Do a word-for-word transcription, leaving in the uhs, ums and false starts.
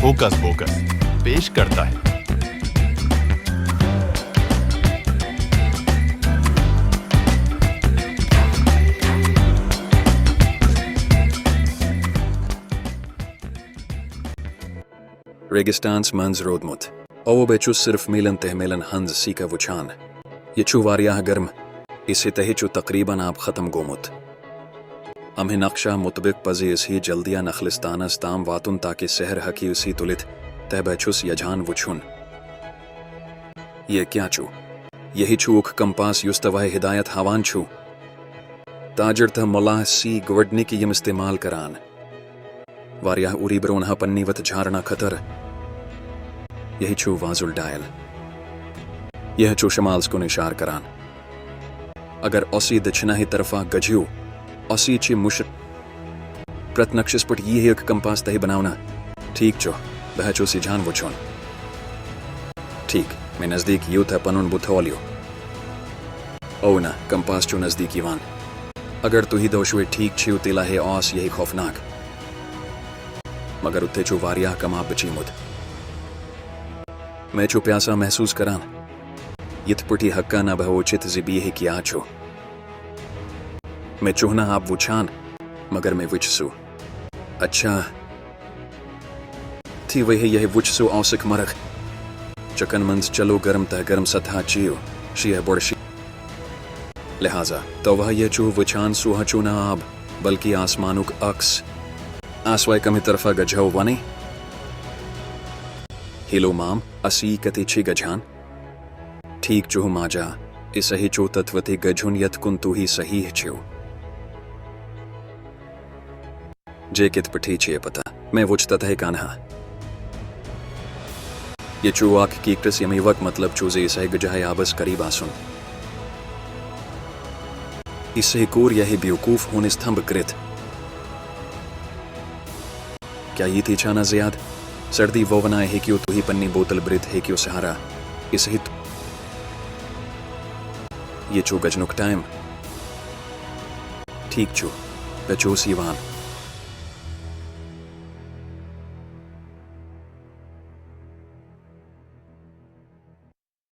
Hoax box پیش کرتا ہے۔ ریگستانس منز رودمت۔ او بہ چھس صرف میلن تہ میلن ہنز سیکہ وچھان۔ یہ چھو واریاہ گرم۔ اسہ تہ چھو تقریباً آب ختم گومت۔ امہ نقشہ مطبق پزی اسہ جلدیا نخلستانس تام واتن تاکہ سحر ہکی اسہ تلتھ۔ تہ بہ چھس یجان وچھن۔ یہ کیا چھو؟ یہی چھوک کمپاس یس توہہ ہدایت ہاوان چھو۔ تاجر تہ ملاح سی گوڈنک یم استعمال کران۔ واریاہ اوری برونہہ پننی وتھ جھارنہ خطر۔ یہی چھو وازل ڈائل۔ یہ چھو شمالس کن اشار کران۔ اگر اسی دچھنہ طرفہ گجھیو، اسی چھ مشر پرت نقشس پٹ یہ ایک کمپاس تہ بناونا۔ ٹھیک چھو، بہ چھو سی جھان وچھون۔ ٹھیک، میں نزدیک یو تہ پنن بت اولیو۔ او نہ، کمپاس چھو نزدیک یوان۔ اگر تہی دوشوے ٹھیک چھو تیلہ ہے آس یہی خوفناک۔ مگر اتھے چھو واریاہ کم آب بچیمت۔ میں چھو پیاسا محسوس کران۔ یتھ پٹی حقا نہ بہ وچھت زی بیہ کیا چھو۔ میں چھوہ نہ آب وچھان، مگر میں وچھ سو۔ اچھا۔ تھی وہی یہ وچھ سو اوسک مرخ۔ چکن منز چلو گرم تہ گرم سطح چیو، شیہ بڑ شی۔ لہذا، توہہ یہ چھو وچھان سوہ چھو نہ آب، بلکہ آسمانک عکس۔ آسوائے کمی طرفہ گجھو ونی۔ ہیلو مام، اسی کتی چھ گجھان؟ ٹھیک چھو ماجا، اسہی چھو تتوتی گجھن یت کن توہی صحیح چھو۔ جے کت پٹھی چھ پتہ، میں وچھ تتہے کانہا۔ یہ چھو اکھ کیکٹس یمی وقت مطلب چھو زی اسہی گجہے آبس قریب آسن۔ اسہی کور یہی بیوقوف ہون استھمب کرت۔ کیا یہ تھی چھانا زیاد؟ سردی وونا ہیکیو توہی پنی بوتل برت ہیکیو سہارا۔ اسہی تو یہ چھو گجنک ٹائم۔ ٹھیک چھو، بہ چھوس یوان۔